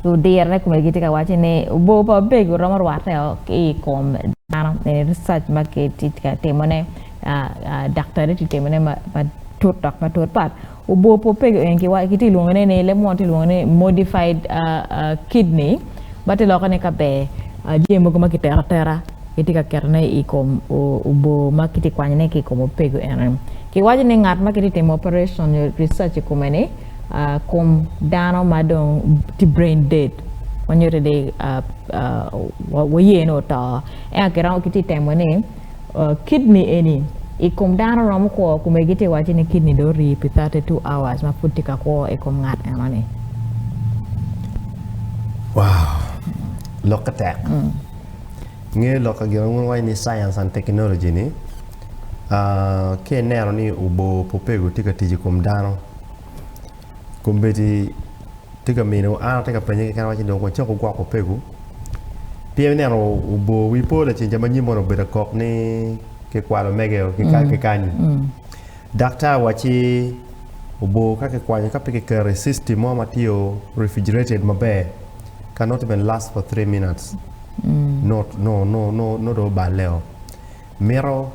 Ludirone kome gitye ka waco ni bor pa opego romo rwatte ki i kom dano. Research ma kitye ka timone, daktari tye ka timone matut dok matut pat. Obor pa opego eni kitye ka lwongone ni leb munu tye ka lwongo ni modified kidney ma tye loko ni ka ber jami mogo ma kitero atera kitye ka ketone i kom obor ma kitye ka kwanyone ki i kom opego eni. Kiwaco ni ngat ma kitye ka timo operation nyo research i kome-ni kom dano ma dong tye brain dead ma nyuto ni waye ni oto ento kiromo kitye temo ni kidney eni i kom dano romo kwo kome gitye waco ni kidney dong ori pi 32 hours ma pud tye ka kwo i kom ngat eno ni. Wow lokke tek ngeyo lok ka gin ma waco ni science and technology ni Ka ineno ni obor pupego tye ka tic i kom dano, kombeddi tye ka mino an atye ka penye kekena waci dong wacako gwoko opego pien ineno obor wi po laceng ca ma nyim mono obedo akok ni kikwalo mege ki kany daktar wacci obor ka kikwanyo ka pe kiketo i system mo ma tye refrigerated maber cannot even last for 3 minutes nongo dong oballe o. Mito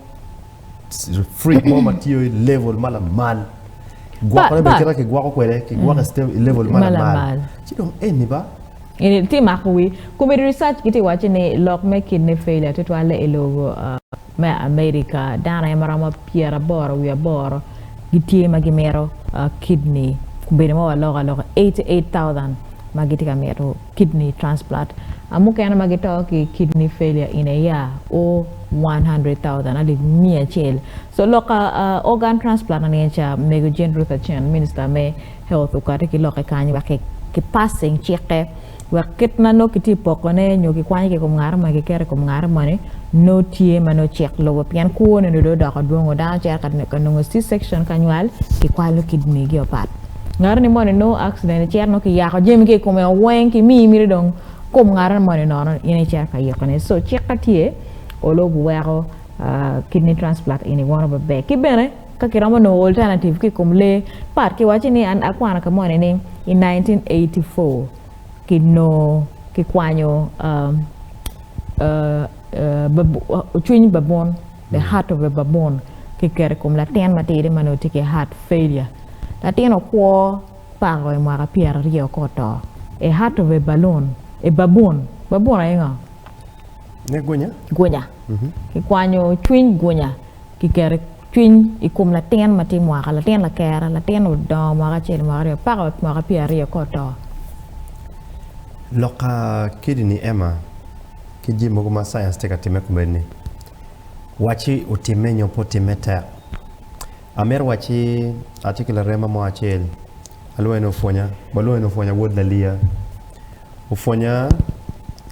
fridge mo ma tiyo i level ma lamal. Gwokone bene kite ma kigwoko kwede, kigwoko i level ma lamal. Ci dong eni ba. Eni tye mako wi. Kombeddi research gitye waco ni lok me kidney failure tutwalle i lobo me America dano aye maromo 88 gitye ma gimito kidney kombeddi ma waloko aloka 88,000 ma gitye ka mito kidney transplant mukene ma gito ki kidney failure in a year o 100,000 alip 100 so lok organ transplant aniye ca mego Jane Ruth Aceng minister me health okati ki loke kany wek ki passing cikke wek kit ma nongo kitye poko ne nyo kikwanyo ki i kom ngat moni kiketo i kom ngat moni nongo tye ma nongo cik lubo pien kwo ne dong odoko dwongo dano cito ka nongo C section ka nywal kikwalo kidney gi opat. Ngat ni moni nongo accident icito nongo kiyako jami ki i kome weng kimiyi miti dong kom ngat moni nono in icito ka yiko ne so cik ka tye olo guweko kidney transplant eni wono maber ki bene ka kiromo nongo alternative ki i kom lee pat kiwaco ni an akwano ka moni ni i 1984 kinongo kikwanyo cwiny baboon the heart of a baboon kiketo i kom latin matidi ma nongo tye ki heart failure. Latin okwo pako i mwaka 20 ka oto. A heart of a balloon, a baboon, baboon aye ngo? Ne gunya. Gunya. Kikwanyo cwiny gunya kiketo cwiny i kom latin ma tye mwaka, latin lakera, latin odongo mwaka acel, mwaka aryo, paka mwaka 20 ka oto. Loka kidney Emma ki jami mogo ma science tye ka timme komedini wacci otimme nyo pe otimme tek. Amito wacci atye ki larema mo acel alwonge ni Opwonya, walwonge ni Opwonya wod Laliya. Opwonya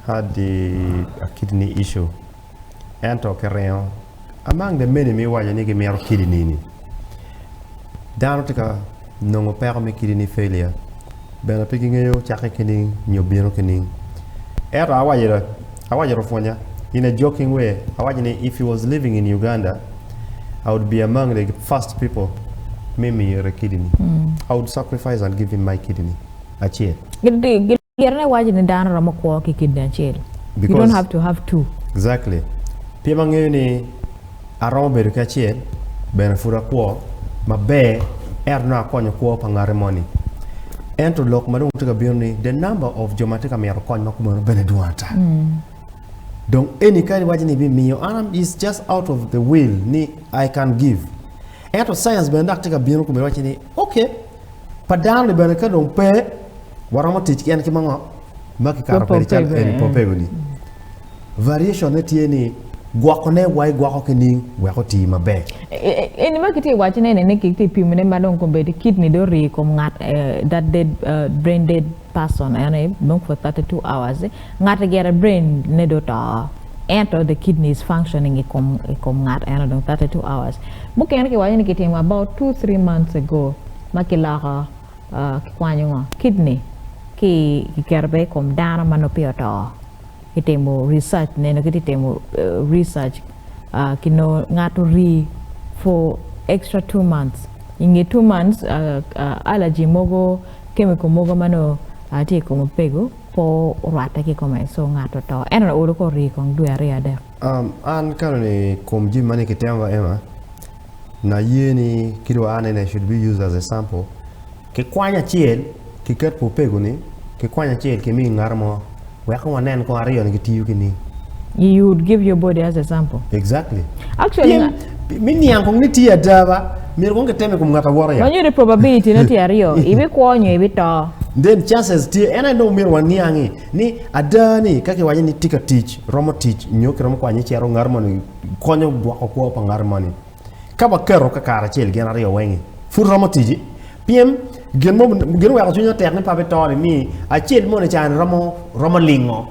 had a kidney issue ento kiringo among the many ma iwaco ni gimito kidney ni dano tye ka nongo peko me kidney failure bene pe gingeyo cakke ki ning nyo bino ki ning. Ento awaco awaco Opwonya in a joking way awaco ni if he was living in Uganda I would be among the first people me miyo ite kidney. I would sacrifice and give him my kidney acel. Gitene waco ni dano romo kwo ki kidney acel. You don't have to have two. Exactly. Pien angeyo ni aromo bedo ki acel bene pud akwo maber ento nongo akonyo kwo pa ngati moni. Ento lok ma dong tye ka bino ni the number of jo ma tye ka mito kony ma kumeno bene dwong ata. Dong eni ka iwaco ni ibimiyo an is just out of the will ni I can give. Ento science bene dok tye ka bino kome waco ni okay pa dano ni bene ka dong pe waromo tic ki en ki mango ma kikato kwede calo eni popego ni. Variation ne tye ni gwoko ne wa igwoko ki ning wek oti maber. Eni ma kitye waco ne ni kitye pimo ne ma dong kombeddi kidney dong ori i kom ngat that dead brain dead person en aye dong for 32 hours ngat gire brain ne dong oto ento the kidney is functioning i kom i kom ngat eno dong 32 hours mukene kiwaco ni kitimo about 2 3 months ago ma kiloko kikwanyo ngo kidney ki kiketo bene i kom dano ma nongo peya oto kitimo research neno kitye timo research kinongo ngat ori for extra 2 months inge 2 months allergy mogo chemical mogo ma nongo tye i kom opego. Pe orwatte ki kome so ngat oto. Ento olo ko orii kong dwe aryo adek. An kano ni kom jami ma ni kitemo ba ema na ye ni kit wa an ene should be used as a sample ki kwany acel ki ket pa opego ni ki kwany acel ki mi ngat mo wek kong wanen kong aryo ni gitiyo ki ni. You would give your body as a sample. Exactly. Actually, Pien mi niang kong ni tye ada ba, myero kong kitem i kom ngat awoto ya. Manyuto probability ne tye aryo, ibikwo nyo ibito. Then chances tye, en aye dong myero waniangi ni ada ni ka kiwaco ni tye ka tic, romo tic nyo kiromo kwanye cito ngat moni konyo gwoko kwo pa ngat moni. Ka waketo kakare acel gin aryo weng-ngi, pud romo tic-ci. Pien gin mo gin oweko cwinya tek ni pe abito ni ni acel moni ca-ni romo romo lingo.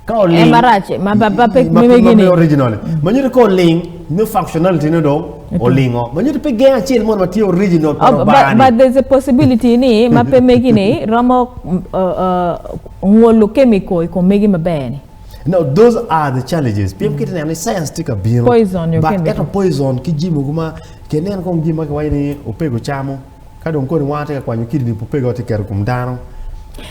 Ka oling, En marac, ma pa pa pe ma pe megi ni. original. Ma nyuto ka oling, nyo functionality ne dong olingo. Ma nyuto pe geng acel moni ma tye original pa Oh, but, Lubanga ni. but there's a possibility ni ma pe megi ni romo uh, uh, ngolo chemical i kom megi maber ni. No, those are the challenges. Pien kiti neno ni science tye ka bino. Poison your But chemical. ento poison ki jami mogo ma kinen kong jami ma kiwaco ni opego camo. Ka dong koni wan atye ka kwanyo kidney pa opego atye ka keto i kom dano.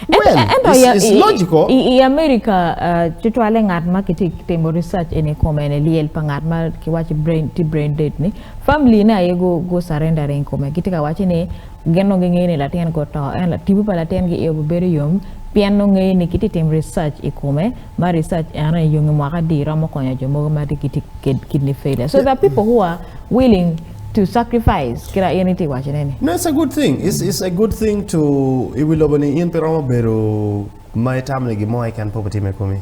Well, Ento it's, i, it's i, logical. i, i America uh, tutwalle ngat ma kitye ka timo research eni i kome eni lyel pa ngat ma kiwaco brain tye brain dead ni family ne aye gu, gu surrendering i kome gitye ka waco ni gin dong gingeyo ni latin gi oto ento tipo pa latin gi iye obibedo yom pien nongo ngeyo ni kitye timo research i kome ma research eno ni yonge mwaka adi romo konyo jo mogo ma gitye ki kidney failure so there are people who are willing to sacrifice kit ma in itye ka wacone ni. No, it's a good thing. It's, it's a good thing to i wi lobo ni in pe romo bedo ma itamo ni gin mo keken pe obitime i komi.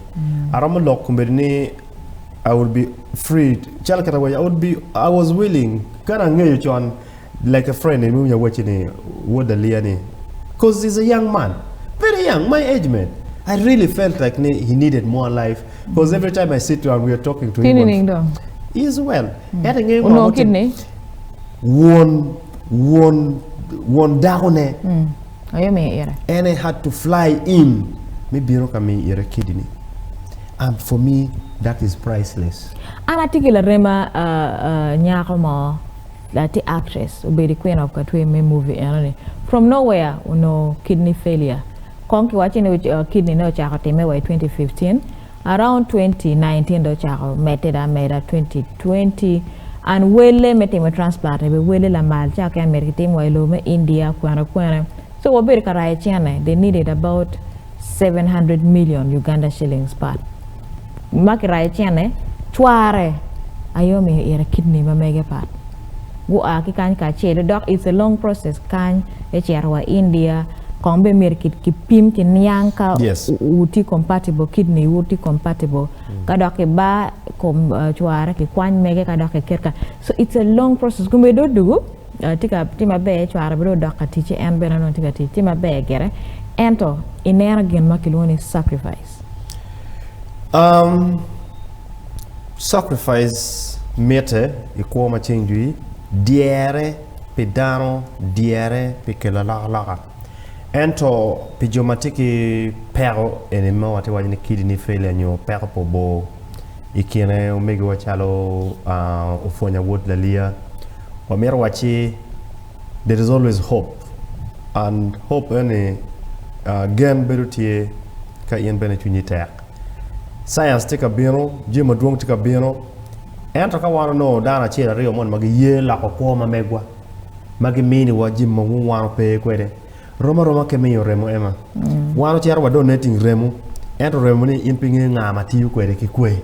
Aromo lok kombeddi ni I would be free calo kit awaco I would be I was willing kadi angeyo con like a friend in winyo awacci ni wod aliya ni cause he's a young man very young my age mate I really felt like ni he needed more life cause every time I sit and we are talking to Tye him on nining dong? he is well ento ingeyo ngo Onongo mutim kidney? won won won dakone Aye omiyo ire. en aye had to fly in me bino ka miyo ire kidney and for me that is priceless. An atye ki larema nyako mo tye actress obedo i Queen of Katwe me movie eno ni from nowhere onongo kidney failure kong kiwaco ni kidney ne ocako time wa i 2015 around 2019 dong ocako medde dong ameda 2020 and wele me timo transplant ni bene wele lamal ca keken myero kitim wa i lobo me India kwene kwene so wabedo ka rayo cene they needed about 700 million Uganda shillings pat ma kirayo cene cware aye omiyo ire kidney ma mege pat gua ki kany kacel dok it's a long process kany ecito wa India kong bene myero kipim kiniang ka Yes. wutye compatible kidney wu tye compatible ka dok kiba kom cware kikwany mege ka dok kiket ka so it's a long process kome dong odugu tye ka tye maber cware bene odok ka ticce en bene onongo tye ka tic tye maber gire ento ineno gin ma kilwongo ni sacrifice. Um, sacrifice mitte i kwo ma ceng jwi, dyere pi dano, dyere pi kelo alokaloka. Ento pi jo ma tye ki peko eni ma watye waco ni kidney failure nyo peko pa obor i kine omegiwa calo uh, Opwonya wod Laliya, wamito wacci there is always hope and hope eni uh, gen bedo tye ka in bene cwinyi tek. Science tye ka bino, jami madwong tye ka bino, ento ka wan onongo dano acel aryo moni ma giye loko kwo ma megwa, ma giminiwa jami ma wan ope kwede, rom aroma ki miyo remo ema. Wan ocito wa donating remo, ento remo ni in pe ingeyo nga ma tiyo kwede ki kwe.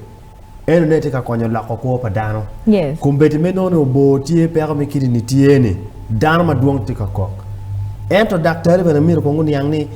Eno ne tye ka konyo loko kwo pa dano. Yes. Kombeddi me nongo ni obor tye, peko me kidney tye ni, dano madwong tye ka kok. Ento daktari bene myero kong guniang ni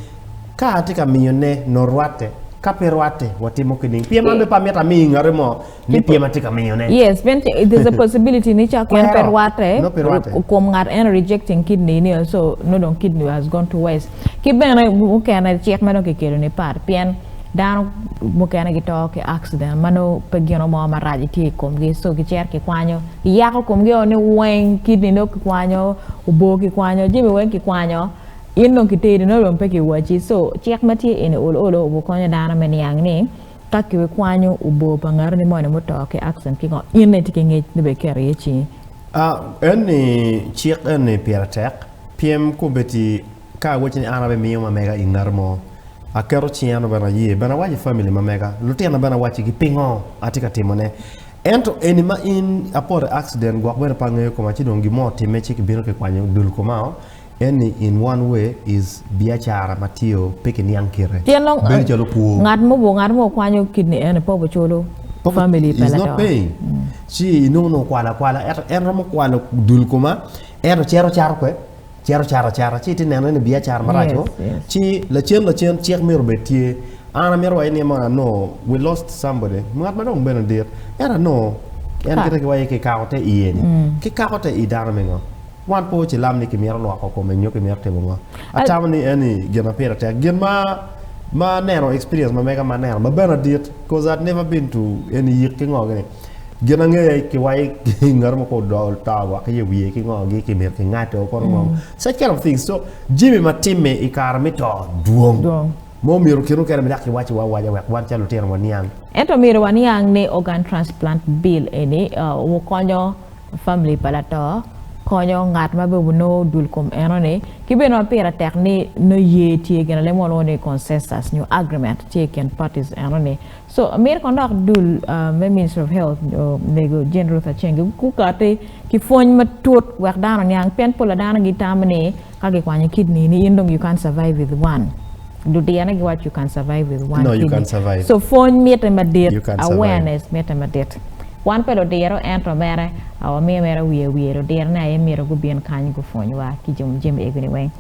ka atye ka miyo ne nongo rwatte, ka pe rwatte watimo ki ning. Pien man bene pe amito ami ngati mo ni pien atye ka miyo ne. Yes, pien there's a possibility ni cak en pe Kwero. rwatte Nongo pe rwatte. kom ngat en rejecting kidney ni so nongo dong kidney has gone to waste. Ki bene mukene cik ma dong kikelo ni pat pien Dano mukene gito ki accident ma nongo pe gino mo marac tye i komgi so gicito kikwanyo kiyako komgi o ni weng kidney nongo kikwanyo obor kikwanyo jami weng kikwanyo in dong kitedi nongo dong pe kiwaci so cik ma tye eni olo olo obikonyo dano me niang ni ka kibikwanyo obor pa ngatini moni muto ki accident ki ngo in aye itye ki ngec ni bene iketo iye cingi. Eni cik eni pire tek pien kombeddi ka awacci ni an abimiyo ma mega i ngati mo. Aketo cinga bene aye bene awaco i family ma mega, lutina bene awacigi pingo atye ka timone. Ento eni ma in apoto i accident gwok bene pe angeyo koma ci dong gin mo otimme ci kibino kikwanyo dul koma-o, eni in one way is biacara ma tye-o pe kiniang kite. Pien dong Bedo calo kwo. ngat mo ngat mo okwanyo kidney eni pe obiculo family pa He's not lato. paying. Ci inongo ni okwalo akwala ento en romo kwalo dul koma ento cito cato kwe cito cato acata ci itye neno ni biacara marac o. Yes, yes. Ci lacen lacen cik myero obed tye. An amito waci ni mono anongo we lost somebody ngat ma dong bene dit ento anongo en Ka. kite kiwaco kikako te iye ni kikako te i dano me ngo? Wan pe ocilam ni kimito lwoko kome nyo kimito timo ngo. Atamo ni eni gin ma pire tek. Gin ma ma aneno experience ma mega ma aneno ma bene adit cause I'd never been to eni yik ki ngo gini. Gin angeyo aye kiwaco ngat mo ka oto gwok ki i wiye ki ngo gi kimito kingado kono ngo. Such kind of things. So jami ma timme i kare me to dwong. Dwong. Ma omyero kine mukene bene dok kiwaciwa awaca wek wan calo lutino waniang. Ento myero waniang ni organ transplant bill eni okonyo family pa lato, konyo ngat ma bene onongo dul kom eno-ni, ki bene ma pire tek ni nongo ye tye gin alem ma walwongo ni consensus nyo agreement tye i kin parties eno-ni. So myero kong dok dul me Ministry of Health nyo mego Jane Ruth Aceng gukati ki pwony matut wek dano oniang pien pol pa dano gitamo ni ka gikwanyo kidney ni in dong you can't survive with one. Ludirane giwaco you can survive with one No, you kidney. can't survive. So pwony mitte madit, You can't survive. awareness mitte madit. Wan pe ludiro ento mere wamiyo mere wiye wiye ludirone aye myero gubin kany gupwonywa ki jami egoni weng.